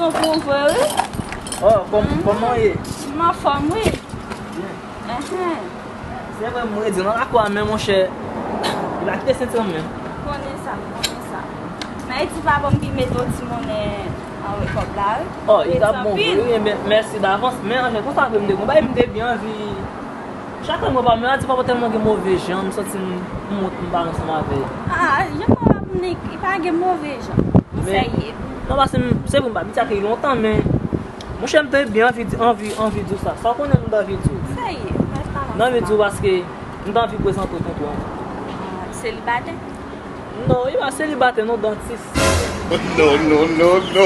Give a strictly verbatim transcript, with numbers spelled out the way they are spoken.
Ou pwouve, wi. Oh, kòm, kòman w ye? M anfòm, wi. Byen. Enhen. Se vre, m redi nan lakou a, men monchè, li pa kite senti l menm. Konnen sa, konnen sa. Men e ti pa bon m pi mete yon ti monnen anwe kòb la, wi. Oh, li t ap bon vre, wi, men mèsi davans. Men anfen, konsa vre, m te, m te byen anvi. Chak lè mwen pa, men a di papa tèlman gen move jan, m santi m, m wont m pale ansanm avè l. Ah, jan mwen ap nik, li pa gen move jan. M Men- serye. Non, paske m, se pou m pa piti ak li lontan, men monchè, m te byen anvi, anvi, anvi di w sa. Sa w konnen m t anvi di w. Serye, mwen pa M t anvi di w paske m t anvi prezante w tonton an. Ah, selibatè? Non, li pa selibatè, non, dantis. No, no, no, no.